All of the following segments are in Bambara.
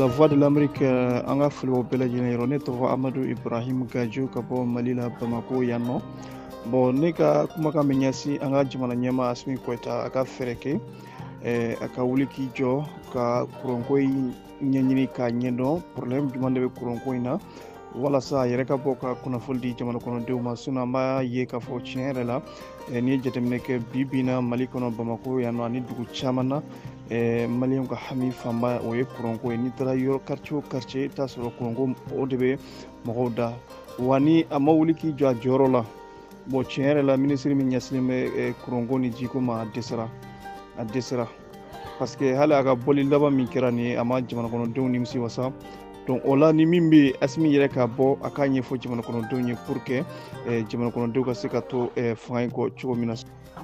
La Voix de l'Amérique, an ka foli b'aw bɛɛ lajɛlen yɔrɔ. Ne tɔgɔ Amadu Ibrahim Gajo ka bɔ Mali la, Bamako yan nɔ. Bon, ne ka kumakan bɛ ɲɛsin an ka jamana ɲɛmaa Asimi Goyita, a ka fɛɛrɛ kɛ, a ka wuli k'i jɔ ka kuranko in ɲɛɲini k'a ɲɛdɔn, problème jumɛn de bɛ kuranko in na, walasa a yɛrɛ ka bɔ ka kunnafoni di jamana kɔnɔdenw ma. Sinon an b'a ye k'a fɔ tiɲɛ yɛrɛ la, n'i ye jateminɛ kɛ bi bi in na Mali kɔnɔ, Bamako yan nɔ ani dugu caman na, maliyɛnw ka hami fanba o ye kuranko ye. N'i taara yɔrɔ quartier o quartier, i bɛ t'a sɔrɔ kuranko o de bɛ mɔgɔw da wa. Ni a ma wuli k'i jɔ a jɔyɔrɔ la, bon, tiɲɛ yɛrɛ la, minisiri min ɲɛsinnen bɛ kuranko ni jiko ma, a dɛsɛra, a dɛsɛra, parce que hali a ka bɔli laban min kɛra nin ye, a ma jamana kɔnɔdenw nimisi wasa. Donc o la, ni min bɛ yen, Asimi yɛrɛ ka bɔ a k'a ɲɛfɔ jamana kɔnɔdenw ye pour que jamana kɔnɔdenw ka se ka to fanga in kɔ cogo min na.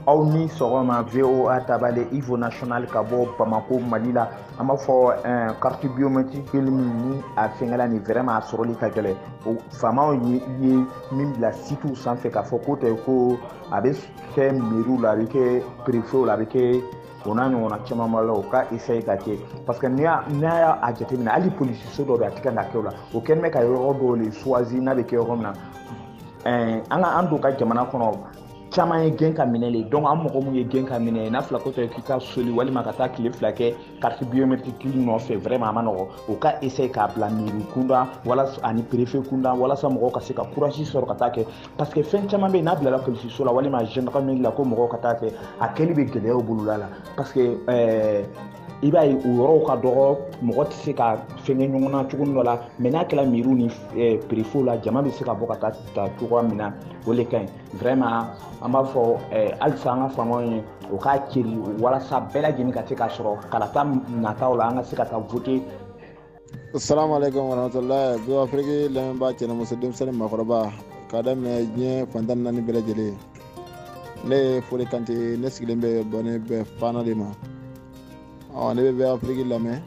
Aw ni sɔgɔma, VOA Tabale Ivo National ka bɔ Bamako, Mali la. An b'a fɔ carte biométrique min ni a fɛngɛla nin, vraiment a sɔrɔli ka gɛlɛn. Faamaw ye min bila sitew sanfɛ k'a fɔ ko tɛ ko a bɛ kɛ mairie la, a bɛ kɛ préfet la, a bɛ kɛ o n'a ɲɔgɔnna caman b'a la, o ka essayer ka kɛ, parce que n'i y'a a jateminɛ, hali polisiso dɔw bɛ yen, a tɛ kan ka kɛ o la. O kɛlen bɛ ka yɔrɔ dɔw de choisir n'a bɛ kɛ yɔrɔ min na. An ka an don ka jamana kɔnɔ caman ye gɛn ka minɛ le. Donc an mɔgɔ mun ye gɛn ka minɛ n'a fila ko tɛ k'i ka soli walima ka taa tile 2 kɛ carte biométrique nɔfɛ, vraiment a ma nɔgɔ. O ka essayer k'a bila mairie kunda walasa ani préfet kunda, walasa mɔgɔw ka se ka courage sɔrɔ ka taa kɛ, parce que fɛn caman bɛ yen, n'a bilala polisiso la walima gendarmerie la ko mɔgɔw ka taa kɛ, a kɛli bɛ gɛlɛya u bolo la, parce que i b'a ye o yɔrɔw ka dɔgɔ, mɔgɔ tɛ se ka fɛnkɛ ɲɔgɔn na cogo dɔ la. Mais n'a kɛra mairie ni préfet la, jama bɛ se ka bɔ ka taa ta cogoya min na, o de ka ɲi vraiment. An b'a fɔ halisa an ka faamaw ye, o k'a ceri walasa bɛɛ lajɛlen ka se k'a sɔrɔ kalata nataw la, an ka se ka taa voter. Assalamu alaikum warahmatullahi. VOA Afrique lamɛnbaa, cɛ ni muso, denmisɛnnin, maakɔrɔba, k'a daminɛ diɲɛ fan 14 bɛɛ lajɛlen, ne ye Fode Kante, ne sigilen bɛ bɔnɛ bɛ Fana de ma. Ɔ, ne bɛ VOA Afrique lamɛn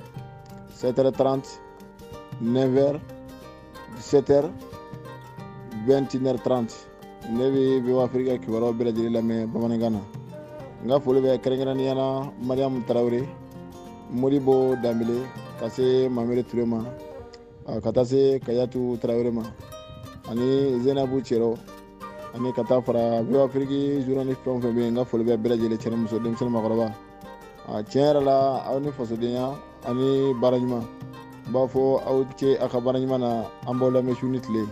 7h30, 9h, 17h, 21h30. Ne bɛ VOA Afrique kibaruyaw bɛɛ lajɛlen lamɛn bamanankan na. N ka foli bɛ kɛrɛnkɛrɛnnenya la Mariyamu Tarawele, Modibo Danbele, ka se Mamere Ture ma, ka taa se Kayatu Tarawele ma ani Zenabu Cero, ani ka taa fara VOA Afrique journaliste fɛn o fɛn bɛ yen. N ka foli bɛ bɛɛ lajɛlen, cɛ ni muso, denmisɛnnin, maakɔrɔba. Tiɲɛ yɛrɛ la, aw ni fasodenya ani baara ɲuman, n b'a fɔ aw ce a ka baara ɲuman na. An b'aw lamɛn su ni tile.